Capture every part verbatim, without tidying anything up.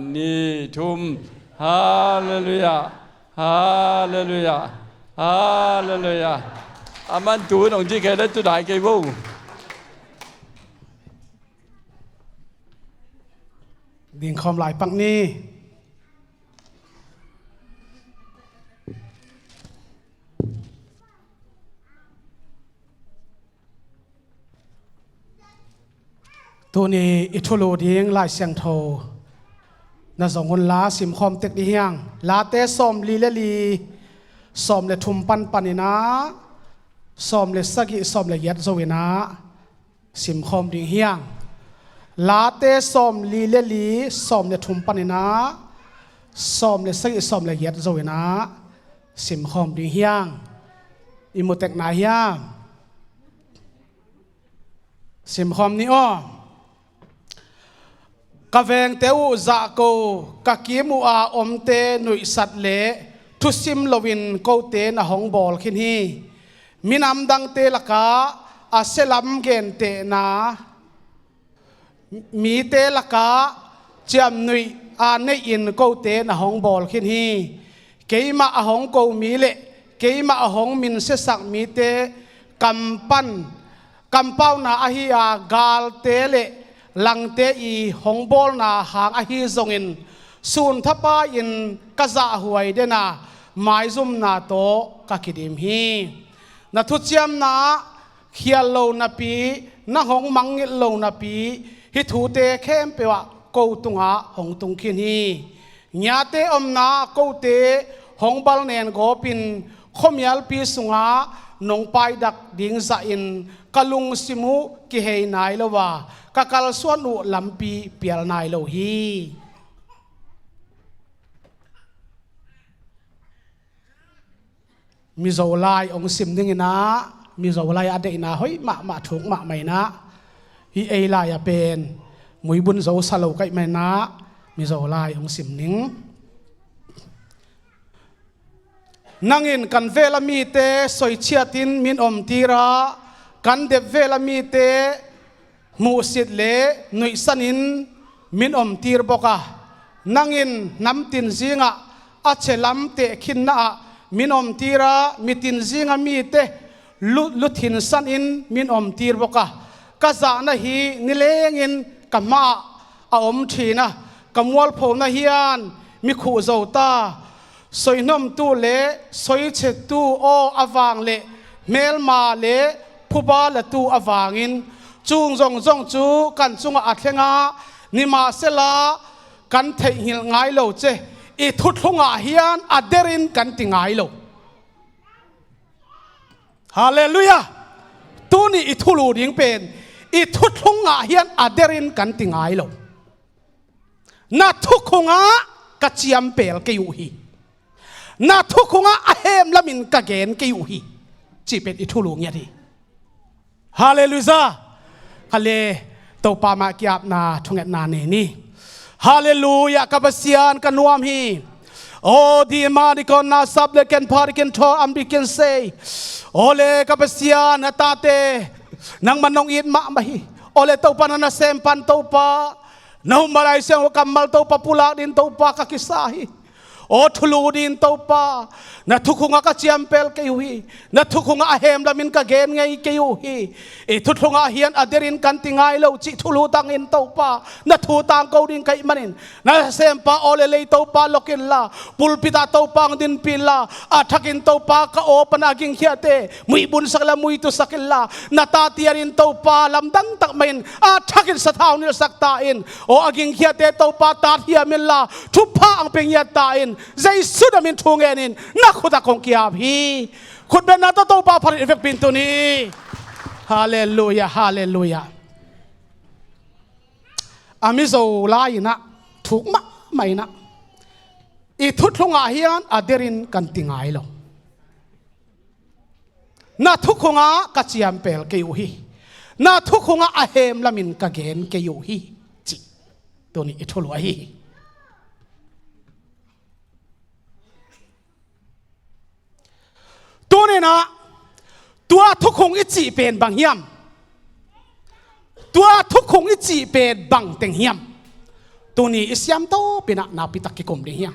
Nih, thum. Halleluiah. Halleluiah. Halleluiah. A man tu nong ci kei le tu dai kei vo. Dingkhawm lai pak ni. Tuni i thulu ding Lai Siangtho na zong unla simkhawm tek dih hiang. Late sawm li le li, sawm le thum pan panin ah, sawm le sagih, sawm le giat zo in ah simkhawm ding hiang. Late sawm li le li, sawm le thum panin ah, sawm le sagih, sawm le giat zo in ah simkhawm ding hiang. I mu tek nai hiam? Simkhawm ni aw. Ka vengte uh zahko, ka kim uh a omte nuihsat le thusim loin kote na hong bawl khin hi. Minam dangte lakah a sialam gentehna, mite lakah ciamnuih a neihin kote na hong bawl khin hi. Keimah a hong ko mi le keimah a hong minsiasak mite kam pan, kampauna ahi a, galte le langte i hong bawlna hang ahi zongin, sun thapai-in ka zahhuai den a, maizumna tawh ka kidim hi. Na thuciamna ah khial lo napi, na hong mangngilh lo napi, hih thute khempeuh ah ko tungah hong tung khin hi. Ngiate omna ah kote hong balnen gawpin, khuamialpi sungah nong paidak ding zahin ka lungsim uh kihei nai lo a, ka kalsuan uh lampi pial nai lo hi. Mizo lai hong sim dingin ah, Mizo lai a deihna hoih mahmah, thuk mahmah in ah, hih ei lai a pen muibun zo sa lo kaih mah in ah, Mizo lai hong sim ding. Nang in kan vel a mite soichiatin min omtir a, kan dep vel a mite hmuhsit le nuihsanin min omtir bawk a, nang in hnam tinzingah a chelam tehkhinna ah min omtir a, mi tinzinga mite lu-, luthinsanin min omtir bawk a, ka zahna hi nilengin ka hmaah a om thin a, ka mualphona hian mi khuh zo ta. Soihnawmtu le soichetu aw avang le hmelma le phuba latu avangin, chung zongzong cu kan cungah a thleng a, nimahsela kan theihnghilh ngai lo ce. I thuthlungah hian a derin kan ti ngai lo. Halleluiah. Tuni i thulu ding pen i thuthlungah hian a derin kan ti ngai lo. Na thukhungah ka ciampel kei uh hi. Na thukhungah a hemlamin ka gen kei uh hi, cih pen i thulu ngiat hi. Halleluiah. Kha le, Topa mah kiapna thungetna nei ni. Halleluiah, ka Pasian ka nuam hi. O di ma di kon na sap le ken pha di ken tho am di ken sei. O le ka Pasian, na tate nangman nong it mahmah hi. O le Topa, na nasem pan Topa, na hum malai siang kammal Topa pulak din Topa ka kisa hi. Aw thulu din Topa, na thukhungah ka ciampel kei uh hi. Na thukhungah a hemlamin ka gen ngei kei uh hi. I thuthlungah hian a derin kan ti ngai lo cih thulu tangin Topa, na thu tangko ding ka hih manin, na sempa aw le lei Topa lok inla, pulpit ah Topa hong dinpi inla, a thakin Topa ka aw pana a gingkhiate muibun sak inla, muitu sak inla, na ta tiarin Topa lamdang tak mahin a thakin sathau nilh sak ta in. Aw a gingkhiate Topa tat hiam inla, thupha ang pia ngiat ta in, Jesu na min thu ngenin na khutah kong kiap hi. Khutbetna tawh Topa phat in i vekpi in tuni. Halleluiah, halleluiah. A Mizo lai-in ah thuk mahmah in ah, i thuthlungah hian a derin kan ti ngai lo. Na thukhungah ka ciampel kei uh hi. Na thukhungah a hemlamin ka gen kei uh hi, cih tuni i thulu ahi hi. Tuninah tua thukhung i cih pen bang hiam? Tua thukhung i cih pen bang teng hiam? Tuni i siam tawpin ah nakpitak kikum ding hiam?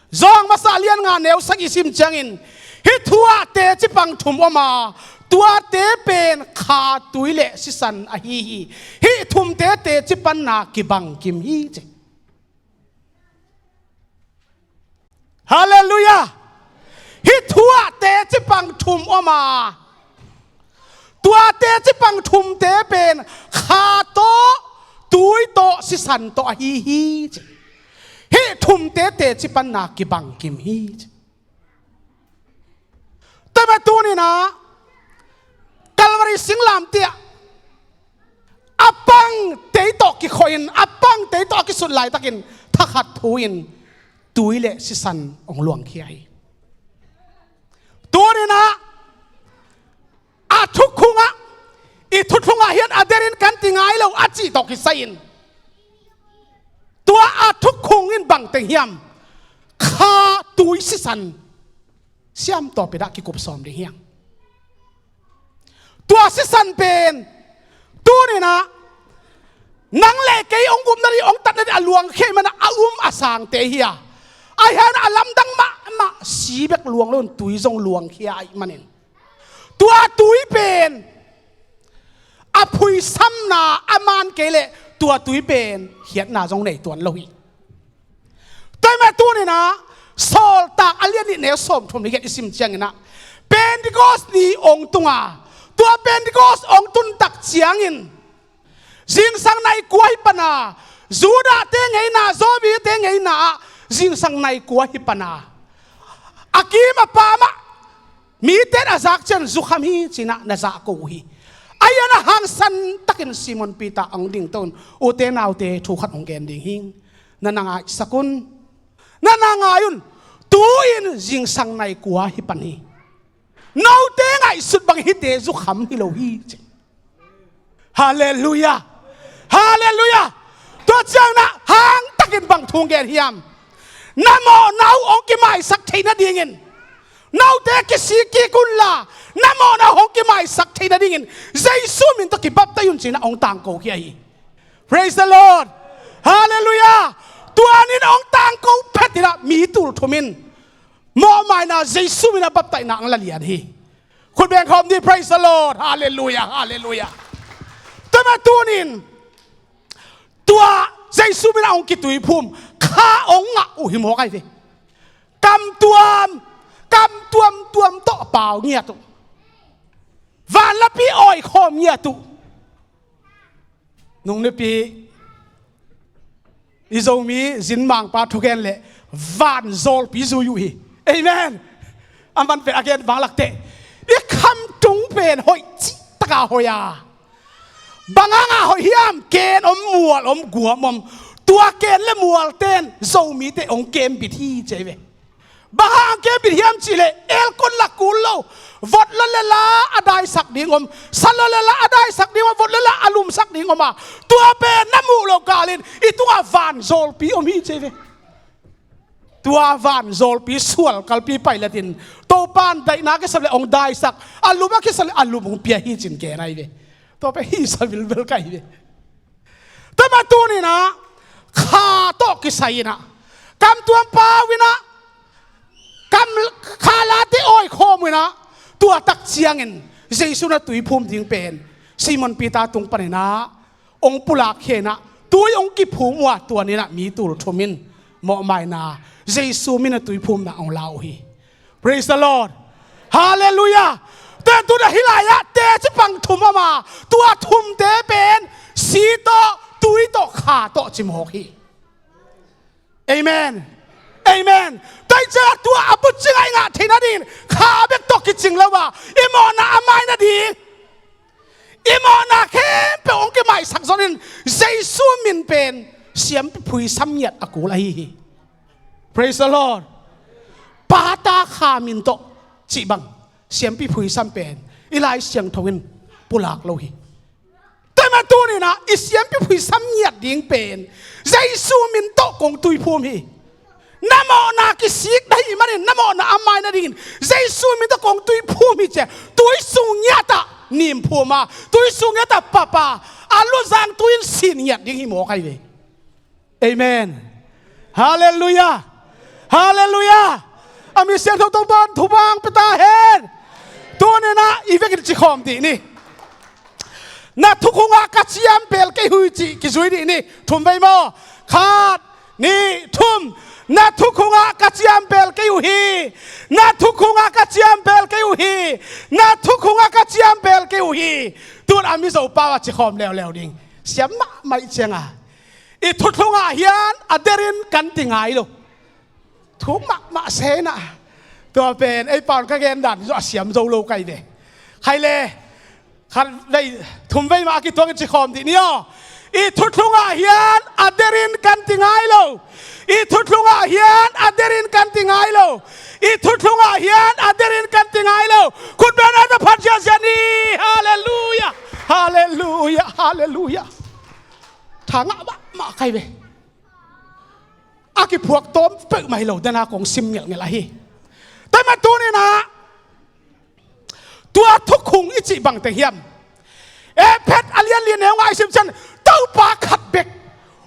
Johan masa lian nga neu sagih i sim ciangin, hih thu ah teci pang thum om a, tuate pen kha, tui le sisan ahi hi. Hih thumte teci panna kibang kim hi, ci. Halleluiah. Hih thu ah teci pang thum om a, tua teci pang thumte pen kha tawh, tui tawh, sisan tawh ahi hi, ci. Hih thumte teci panna kibang kim hi, ci. Tua mah tuni-in ah Calvary singlamteh ah a pang tei tawh kikhohin, a pang tei tawh a kisut laitakin thakhat thu-in tui le sisan hong luangkhia hi. Tuni-in ah a thukhung ah, i thukhung ah hian a derin kan ti ngai lo a cih tawh kisai-in, tua a thukhung in bang teng hiam? Kha, tui, sisan siam tawpin ah kikup sawm ding hiam? Tua sisan pen tuni-in ah nang le kei hong gupna ding, hong tatna ding a luangkhia ahih manin ah a um a sangte hi a, ahih hangin a lamdang mahmah, si bek luang lo-in tui zong luangkhia ahih manin, tua tui pen a phuisamna a man kei leh tua tui pen khiatna zong nei tuan lo hi. Tua mah tuni-in ah Sawltak a lian nih neu sawmthum le giat i sim ciangin ah Pentecost ni hong tung a, tua Pentecost hong tun tak ciangin zingsang nai kua hi pan a, Judahte ngeina, Jewte ngeina ah zingsang nai kua hi pan a, a kim a pam ah mite in a zak ciang zukham hi ci-in ah na zahko uh hi. Ahih hangin ah hangsan takin Simon Peter hong dingto-in, ute naute, thu khat hong gen ding hi. Na na ngaisak un. Na na ngai un. Tu-in zingsang nai kua hi pan hi. Note ngaihsut bang hihte zukham hi lo hi, ci. Halleluiah. Halleluiah. Tua ciangin ah hangtakin bang thu hong gen hiam? Na mawhna uh hong kimaisak theih nadingin, note kisik kik unla, na mawhna uh hong kimaisak theih nadingin Jesu min tawh kibaptai un, ci-in ah hong tangkokhia hi. Praise the Lord. Halleluiah. Tua ni-in hong tangko phet in ah mi tul thum in mawhmaina, Jesu min a baptaina hong la lian hi. Khut beng khawm ni, praise the Lord. Halleluiah, halleluiah. Tua mah tuni-in tua Jesu min a hong kituiphum kha hong ngah uh hi mawk ahi ve. Kam tuam, kam tuamtuam tawh pau ngiat uh. Vanlapi awi khawm ngiat uh. Nungnipi, i Zomi zinmangpa thugen leh vanzawlpi zui uh hi. Amen. A man pen a gen vanglak teh, i khamtung pen hoih cih taka hoih a. Bang hanga hoih hiam? Ken om, mual om, guam om. Tua ken le mualten Zomite hong kembit hi, ci hi ve. Bang hang kembit hiam cih leh, elkon la kul lo, vot lo le la a daisak ding om, sa lo le la a daisak ding om, vot lo le la a lumsak ding om a, tua pen na muh loh kalin i tungah vanzawlpi om hi, ci hi ve. Tua vanzawlpi sual kalpi pailatin Topa'n daihna a kisap leh hong daisak, a lum a kisap leh a lum hong pia hi, ci-in gen ahi ve. Tua pen hisa vilvel ka hi ve. Tua mah tuni-in ah kha tawh kisai-in ah, kam tuam pau-in ah, kam kha late awi khawm uh in ah, tua tak ciangin Jesu in a tuiphum ding pen Simon Peter tung panin ah hong pulakkhia in ah, tui hong kiphum uh a, tua ni-in ah mi tul thum in mawhmaina, Jesu min a tuiphumna hong la uh hi. Praise the Lord. Halleluiah. Tua tun ah hih lai-ah teci pang thum om a, tua thumte pen si tawh, tui tawh, kha tawh ci mawk hi. Amen. Amen. Tua hi ciangah tua a bucing ah i ngah theih nadingin kha bek tawh kicing lo a, i mawhna a mai nading, i mawhna khempeuh hong kimaisak zonin Jesu min pen siampi phuisam ngiat a kul ahi hi. Praise the Lord. Pa, Ta, Kha min tawh cih bang siampi phuisam pen i Lai Siangtho in pulak lo hi. Tua mah tuni-in ah i siampi phuisam ngiat ding pen Jesu min tawh kong tuiphum hi. Na mawhna kisik na hih manin na mawhna a mai nadingin Jesu min tawh kong tuiphum hi, ci-a tui sung ngiat ah nim phum a, tui sung ngiat ah pap a, a luzang tui-in sin ngiat ding hi mawk ahi ve. Amen. Halleluiah. Halleluiah. A mi siangtho Topa'n thupha hong pia ta hen. Tuni-in ah i vekin ci khawm dih ni. Na thukhung ah ka ciampel kei uh hi cih kizui dih ni. Thum vei maw? Khat, nih, thum. Na thukhung ah ka ciampel kei uh hi. Na thukhung ah ka ciampel kei uh hi. Na thukhung ah ka ciampel kei uh hi. Tun a Mizo pau a ci khawm leuleu ding. Siam mahmah ciangin, i thuthlung ah hian a derin kan ti ngai lo. Thuk mahmah se in ah, tua pen ei pau in ka gen dan zawh a siam zo lo ka hi ve. Khai le, khat vei, thum vei mah a kituakin ci khawm dih ni aw. I thuthlung ah hian a derin kan ti ngai lo. I thuthlung ah hian a derin kan ti ngai lo. I thuthlung ah hian a derin kan ti ngai lo. Khut beng a ta phat ziahziah ni. Halleluiah. Halleluiah. Halleluiah. Tha ngah mahmah ka hi ve. A kiphuak tawm peuhmah hi lo, dena kong sim ngelhngelh ahi. Tua mah tuni-in ah, tua thukhung i cih bangte hiam? Efesa a lian li neu nga i sim ciang, Topa khat bek,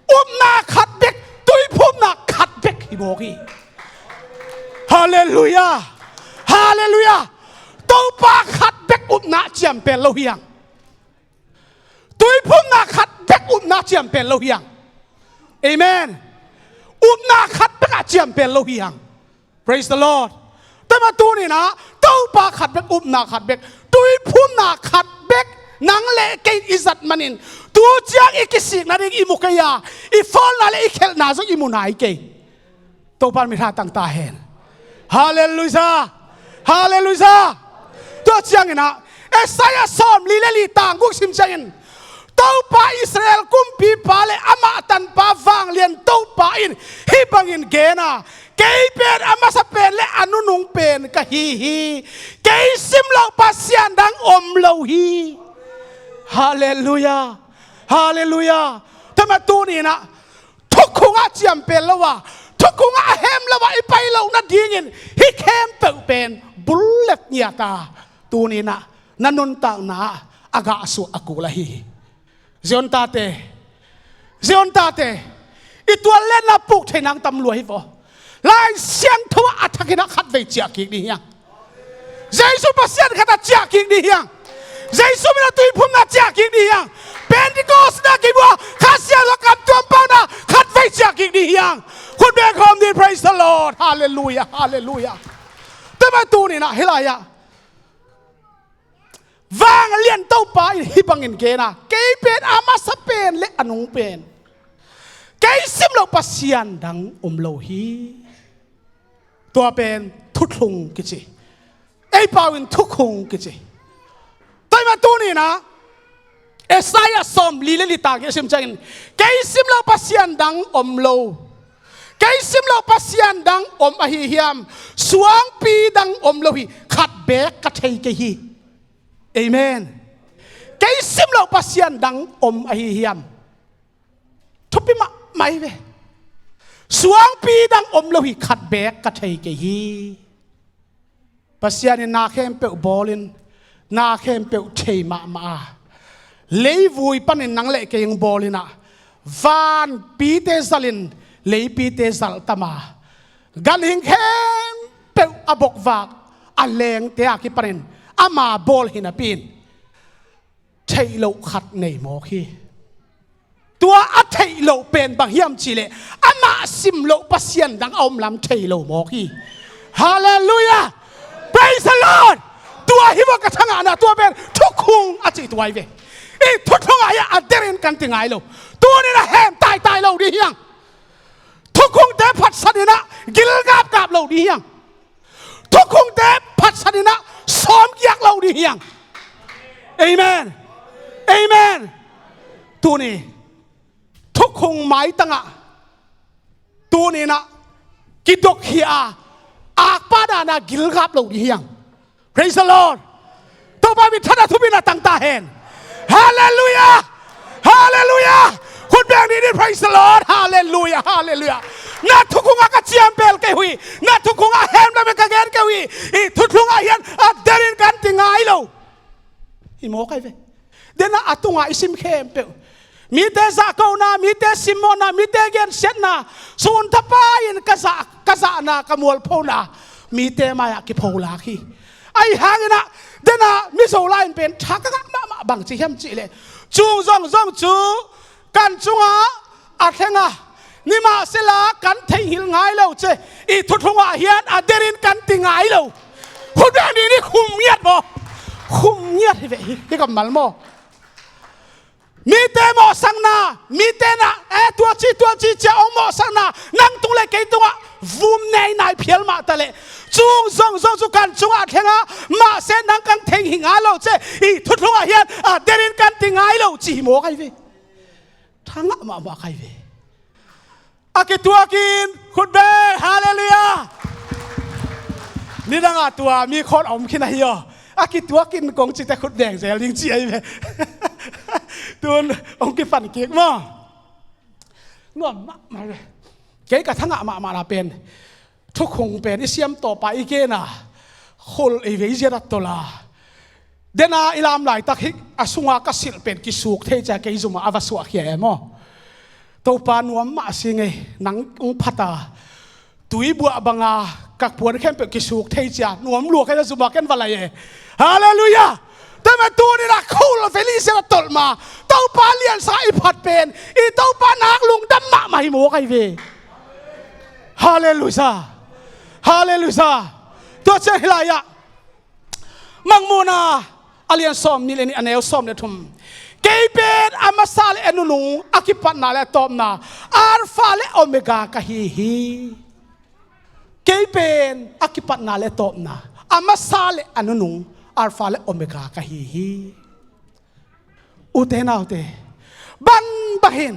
upna khat bek, tuiphumna khat bek hi mawk hi. Halleluiah. Halleluiah. Topa khat bek upna ciampel lo hi hang. Tuiphumna khat bek upna ciampel lo hi hang. Amen. Upna khat bek ah ciampel lo hi hang. Praise the Lord. Tua mah tuni-in ah, Topa khat bek, upna khat bek, tuiphumna khat bek nang le kei i zat manin, tu ciang i kisikna ding i mu kei a, i fawlna le i khelhna zong i mu nai kei. Topa min thang ta hen. Halleluiah. Halleluiah. Tua ciangin ah, Isaiah sawmli le li tang guk sim ciangin, Topa Israel kumpipa le amah tanpa vanglian Topa in hih bangin gen a, kei pen a masa pen le a nunung pen ka hi hi. Kei sim loh Pasian dang om lo hi. Halleluiah. Halleluiah. Tua mah tuni-in ah, thukhung ah ciampel lo a, thukhung ah a hem lo a i pai loh nadingin hih khempeuh pen bul let ngiat a, tuni-in ah na nuntakna ah a gahsuah a kul ahi hi. Zion tate, Zion tate, i tual lenna puk thei nang tam lua hi vaw. Lai Siangtho ah a thakin ah khatvei ciah kik dih hi hang. Jesu Pasian khat ah ciah kik dih hi hang. Jesu min a tuiphumna ciah kik dih hi hang. Pentecost na kibua, Kha Siangtho kam tuam pauna khatvei ciah kik dih hi hang. Khut beng khawm dih, praise the Lord. Halleluiah, halleluiah. Tua mah tuni-in ah hih lai-ah vanglian Topa in hih bangin gen a, kei pen a masa pen le a nung pen, kei sim loh Pasian dang om lo hi. Tua pen thuthlung kici. Ei pau in thukhung kici. Tua mah tuni-in ah, Isaiah sawmli le li tang i sim ciangin, kei sim loh Pasian dang om lo. Kei sim loh Pasian dang om ahi hiam? Suangpi dang om lo hi, khat bek ka thei kei hi. Amen. Kei sim loh Pasian dang om ahi hiam? Thupi mahmah hi ve. Suangpi dang om lo hi, khat bek ka thei kei hi. Pasian in na khempeuh bawlin, na khempeuh thei mahmah a, leivui panin nang le kei hong bawlin ah, vanpite zalin leipite zalh tam a, ganhing khempeuh a bokvak a lengte a kipanin ama bawl hi napi-in, theih loh khat nei mawk hi. Tua a theih loh pen bang hiam cih leh, amah sim loh Pasian dang a om lam thei lo mawk hi. Halleluiah. Praise the Lord. Tua hi maw ka thangahna, tua pen thukhung a cih tua hi ve. I thuthlung ah hiah a derin kan ti ngai lo. Tuni-in a hem taitai lo dih hi hang. Thukhungte phatsan in ah gilgapgap lo dih hi hang. Thukhungte phatsan in ah sawm giak lo dih hi hang. Amen. Amen. Tuni thukhung maitangah tuni-in ah kidok hi a, akpa dan a gilgap lo dih hi hang. Praise the Lord. Topa min thang a, thupi in a tang ta hen. Halleluiah. Halleluiah. Khut beng ni ni, praise the Lord. Halleluiah. Halleluiah. Na thukhung ah ka ciampel kei uh hi. Na thukhung ah a hem lam in ka gen kei uh hi. I thuthlung ah hian a derin kan ti ngai lo. I mawk ahi ve. Dena a tungah i sim khempeuh, Mite zahkona, mite simmawhna, mite gensiatna, sun thapai-in ka zah, ka zahna, ka mualphona, mite mai-ah kipholak hi. Ahi hangin ah, dena Mizo lai-in pen tha ka ngah mahmah bang ci hiam cihleh, cung zongzong cu kan cungah a thleng a, nimahsela kan theihnghilh ngai lo ci, i thuthlungah hian a derin kan ti ngai lo. Khut beng ni ni khum ngiat maw? Khum ngiat hi ve hi, hi kammal maw? Mite mawhsakna, mite na, eh, tua ci, tua ci cia hong mawhsakna, nang tung le kei tungah vum nei nai phial mah ta leh, cung zongzong cu kan cungah a thleng a, mahse nang kan theihnghilh ngai lo ci, i thuthlungah hian a derin kan ti ngai lo ci hi maw kai ve. Tha ngah mahmah kai ve. A kituakin khut beng, halleluiah. Nidangah tua mi khawng a om khin ahi aw. A kituakin kong cite khut beng zel ding ci ahi ve. Tun hong kipan kik maw? Nuam mahmah ve. Kei ka tha ngah mahmah na pen, thukhung pen i siam tawpa i kena khul i vei ziat a tawla. Dena i lam laitak hi a sunga ka silh pen kisuk thei cia kei zumah a va suahkhia e maw? Topa nuam mah a si ngei, nang hong phata. Tuibuah banga ka puan khempeuh kisuk thei cia nuam lua kei zumah ken va lai e. Halleluiah. Tua mah tuninah khul vei ziat a tawlma Topa liansa i phat pen i Topa nak lungdam mahmah hi maw kai ve. Halleluiah. Halleluiah. Tua ciang hilai-ah Mangmuhna a lian sawm nih le nih a neu sawm le thum. Kei pen a masa le a nunung, a kipatna le a tawpna, Alpha le Omega ka hi hi. Kei pen a kipatna le a tawpna, a masa le a nunung, Alpha le Omega ka hi hi. Ute naute, bangbang hin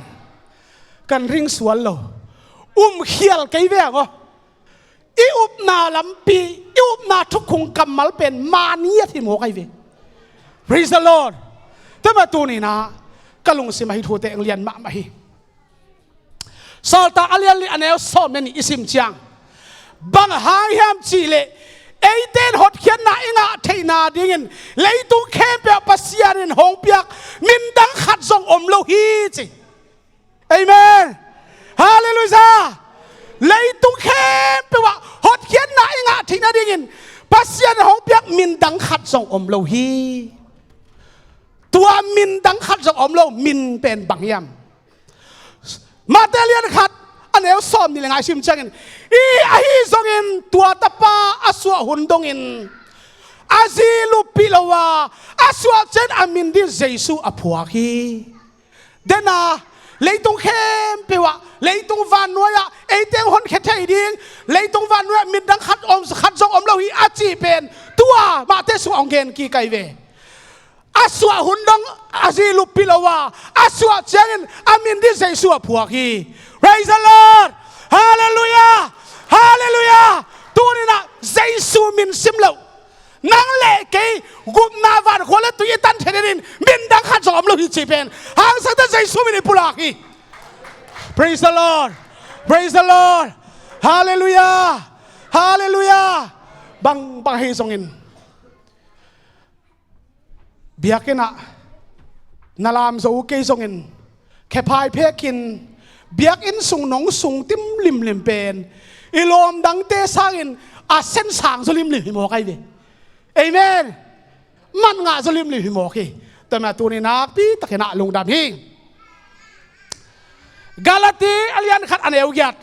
kan ring sual lo, um khial kei ve ang aw. I upna lampi, i upna thukhung kammal pen man ngiat hi maw kai ve. Praise the Lord. Tua mah tuninah ka lungsim ahi thute ang lian mahmah hi. Sawltak a lian li a neu sawm le nih i sim ciang, bang hang hiam cihleh, eite in hotkhiatna i ngah theihna dingin leitung khempeuh Pasian in hong piak min dang khat zong om lo hi ci. Amen. Halleluiah. Leitung khempeuh ah hotkhiatna i ngah theihna dingin Pasian in hong piak min dang khat zong om lo hi. Tua min dang khat zong om lo, min pen bang hiam? Mate lian khat a neu sawm nih le nga i sim ciangin, i ahi zongin tua tapa a suah hun dongin a zi luppih lo a, a suah ciangin a min ding Jesu a phuak hi. Dena leitung khempeuh ah, leitung vannuai ah eite hong honkhia thei ding, leitung vannuai ah min dang khat om, khat zong om lo hi a cih pen tua Mate sungah hong gen kik kai ve. A suah hun dong a zi luppih lo a, a suah ciangin a min ding Jesu a phuak hi. Praise the Lord. Halleluiah. Halleluiah. Tuninah Jesu min sim lo, nang le kei gupna vankhua le tui i tan theih nadingin min dang khat zong om lo hi cih pen hangsan teh Jesu min i pulak hi. Praise the Lord. Praise the Lord. Halleluiah. Halleluiah. Bangbang ahi zongin, biakinn ah na lam zo uh kei zongin, khephai phekin biakinn sung nong sung tim limlim pen i lawm dangte sangin a sen sang zaw limlim hi mawk ahi ve. Amen. Mat ngah zaw limlim hi mawk hi. Tua mah tuni nakpi takin ah lungdam hi. Galati a lian khat a neu giat.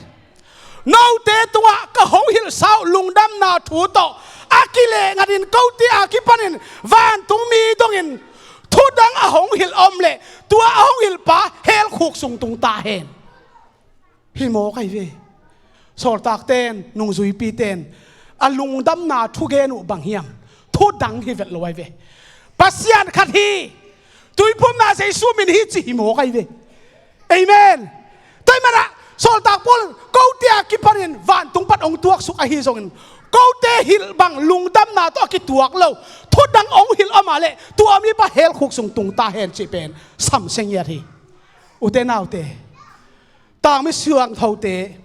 Note tungah ka hong hilhsa uh lungdamna thu tawh a kileh ngatin kote a kipanin vantungmi dongin thudang a hong hilh om leh tua a hong hilhpa helkhuk sung tung ta hen. Hi mawk ahi ve. Sawltakten, nungzuipiten a lungdamna thugen uh bang hiam? Thudang hi vet lo ahi ve. Pasian khat hi. Tuiphumna Jesu min hi ci hi mawk ahi ve. Amen. Tua ahih manin ah Sawltak Paul in kote a kipanin vantung pan hong tuaksuk ahi zongin kote hilh bang lungdamna tawh a kituak lo thudang hong hilh om a leh tua mipa helkhuk sung tung ta hen cih pen samsia ngiat hi. Ute naute, tangmi siangthote,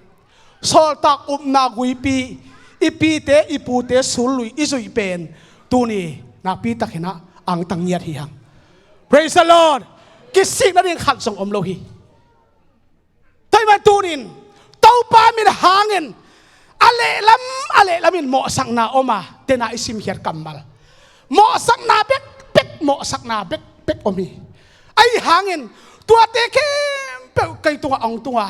sawltak upna guipi, i pite i pute sul lui i zuih pen tuni nakpi takin ah angtang ngiat hi hang. Praise the Lord. kisik nading khat zong om lo hi. Tua ahih manin tunin Topa min hangin a lehlam a lehlamin mawhsakna om a, tena i simkhiat kammal mawhsakna bekbek, mawhsakna bekbek om hi. Ahi hangin tuate khempeuh kei tungah hong tunga,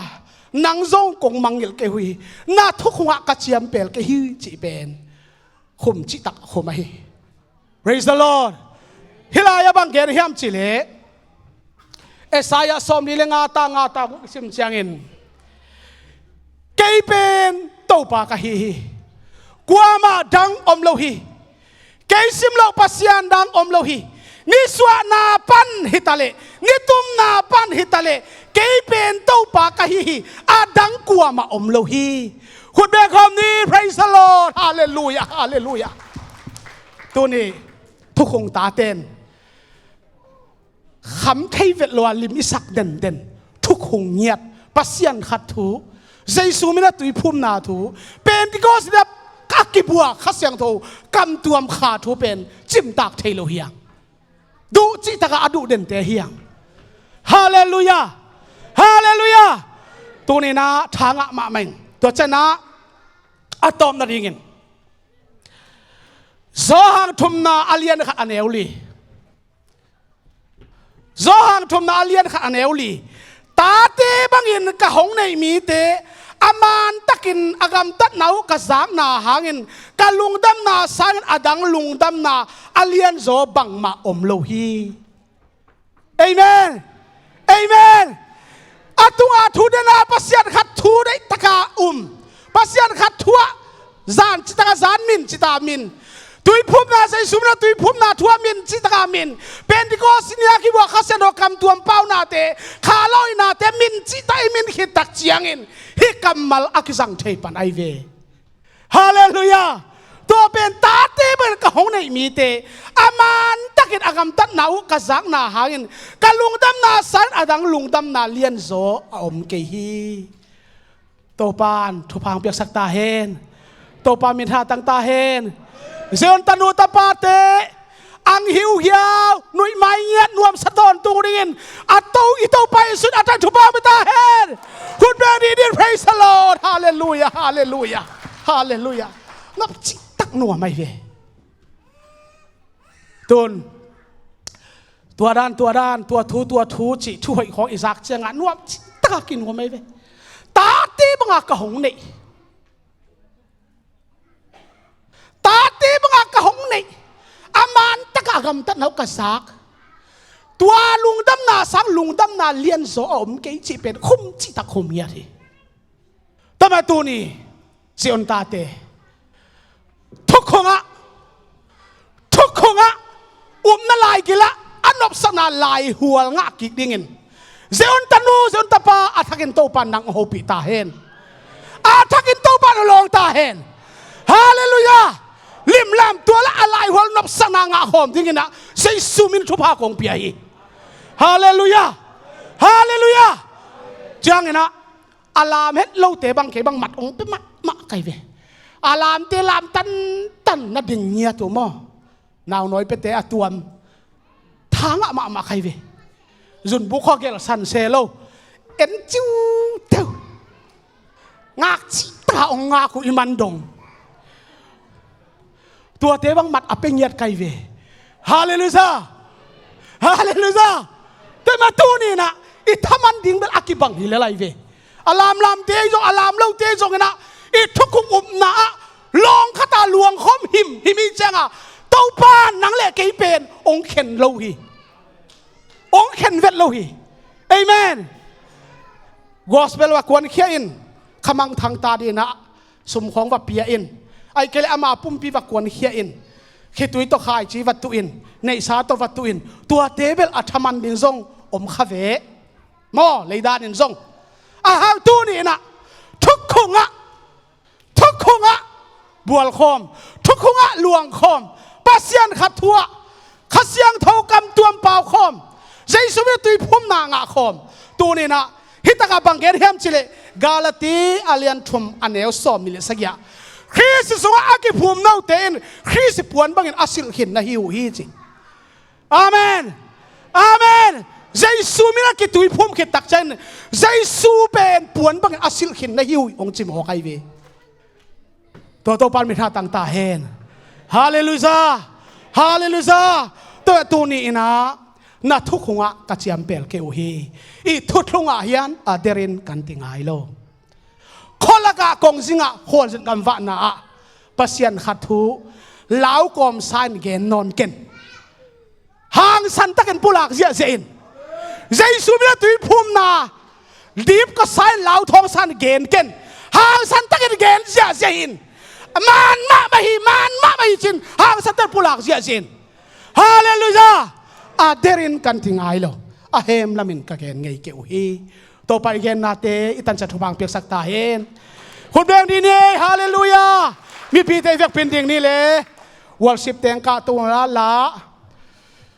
nang zong kong mangngilh kei uh hi. Na thukhungah ka ciampel kei hi cih pen khum cihtak khum ahi. Praise the Lord. Hih lai-ah bang gen hiam cihleh, Isaiah sawmli le nga ta, nga ta guk i sim ciangin, kei pen Topa ka hi hi. Kuamah dang om lo hi. Kei sim loh Pasian dang om lo hi. Nisuahna pan hi taleh, nitumna pan hi taleh, kei pen Topa ka hi hi. A dang kuamah om lo hi. Khut beng khawm ni. Praise the Lord. Halleluiah, halleluiah. Tuni thukhung taten kham thei vet lo a lim i sak denden, thukhung ngiat, Pasian khat thu, Jesu min a tuiphumna thu, Pentecost ni-a a kibuak Kha Siangtho kamtuam kha thu pen cimtak thei lo hi hang. Duh cihtakah a duh dente hi hang. Halleluiah. Halleluiah. Tuni-in ah tha ngah mahmah ing. Tua ciangin ah a tawpna dingin Johan thumna a lian khat a neu li. Johan thumna a lian khat a neu li. Tate bangin ka hong neih mite a mantakin a gamtatna uh ka zakna hangin ka lungdamna sangin a dang lungdamna a lianzaw bangmah om lo hi. Amen. Amen. A tunga thu dena Pasian khat thu deihtaka um. Pasian khat thu ah zan citaka zan, min cita min. Tuiphumna, Jesu min a tuiphumna thu ah min citaka min. Pentecost ni-a kibuak Kha Siangtho kamtuam paunate, kha lawihnate min cita i min khit tak ciangin hih kammal a kizang thei pan ahi ve. Halleluiah. Tua pen tate bangin ka hong neih mite a mantakin a gamtatna uh ka zakna hangin ka lungdamna sangin a dang lungdamna lianzaw a om kei hi. Topa'n thupha hong piaksak ta hen. Topa min tha tang ta hen. Zion tanu tapate, ang hiuhiau, nuihmai ngiat nuamsa tawntung dingin a to i Topa Jesu in a thakin thupha hong pia ta hen. Khut beng dingin, praise the Lord. Halleluiah, halleluiah, halleluiah. Nop cihtak nuam ahi ve. Tun tua dan, tua dan, tua thu, tua thu cih thu hoih khawng i zak ciangah nuam cihtak a kinuam ahi ve. Tate banga ka hong neih, tate banga ka hong neih, a mantakah a gamtatna uh ka zak, tua lungdamna sang lungdamna lianzaw a om kei cih pen khum cihtak khum ngiat hi. Tua mah tuni Zion tate, thukhungah, thukhungah upna laigilah a nopsakna laihual ngah kik dingin Zion tanu, Zion tapa, a thakin Topa nang hong hopih ta hen. A thakin Topa nang lawng ta hen. Halleluiah. Limlam tualah a laihual nopsakna ngah khawm dingin ah Jesu min thupha kong pia hi. Halleluiah. Halleluiah. Ciangin ah a lam het lote bang kei bang mat hong pia mahmah kai ve. A lamte lam tantan na ding ngiat uh maw? Naunawi piate a tuam tha ngah mahmah kai ve. Zunbuk khaw gelh san se lo, en ciuteu. Ngak cihtak hong ngak uh i man dong. Tuate bang mat a pia ngiat kai ve. Halleluiah. Halleluiah. Tua mah tuni-in ah i thaman ding bel a kibang hi lel ahi ve. A lamlamte zong, a lam lote zongin ah i thukhung upna ah lawng khat a luang khawm himhim i ciangah Topa nang le kei pen hong khen lo hi. Hong khen vet lo hi. Amen. Gospel va kuankhia in, khamangthang ta dingin ah sum khawng va pia in, ahih kei leh ama pumpi va kuankhia in, khitui tawh khaici va tuh in, neihsa tawh va tuh in, tuate bel a thaman ding zong om kha ve. Maw, leidan in zong. A hang tuni-in ah thukhungah, thukhungah bualkhawm, thukhungah luangkhawm, Pasian khat thu ah Kha Siangtho kamtuam paukhawm, Jesu min a tuiphumna ngahkhawm. Tuni-in ah hih takah bang gen hiam cihleh, Galati a lian thum a neu sawmnih le sagih ah, Khrist sungah a kiphum note in Khrist puan bangin a silh khin na hi uh hi, ci. Amen. Amen. Jesu min a kituiphum khit takciangin Jesu pen puan bangin a silh khin na hi uh hi hong ci mawk ahi ve. Tua Topa in mi tha tang ta hen. Halleluiah. Halleluiah. Tua tuni in ah na thukhung ah ka ciampel kei uh hi. I thuthlung ah hian a derin kan ti ngai lo. Khualak ah kongzing ah khualzin kan vahna ah Pasian khat thu lau kawmsa in gen nawn ken. Hangsan takin pulak ziahziah in. Jesu min a tuiphumna dip ka sa in lau thawngsa in gen ken. Hangsan takin gen ziahziah in. Man mahmah hi, man mahmah hi cin hangsan takin pulak ziahziah in. Halleluiah. A derin kan ti ngai lo. A hem lamin ka gen ngei kei uh hi. Topa i gennate i tanciat thupha hong piaksak ta hen. Khut beng dih ni. Halleluiah. Mipite i vekpi ding ni le. Worship teng kah tung la la.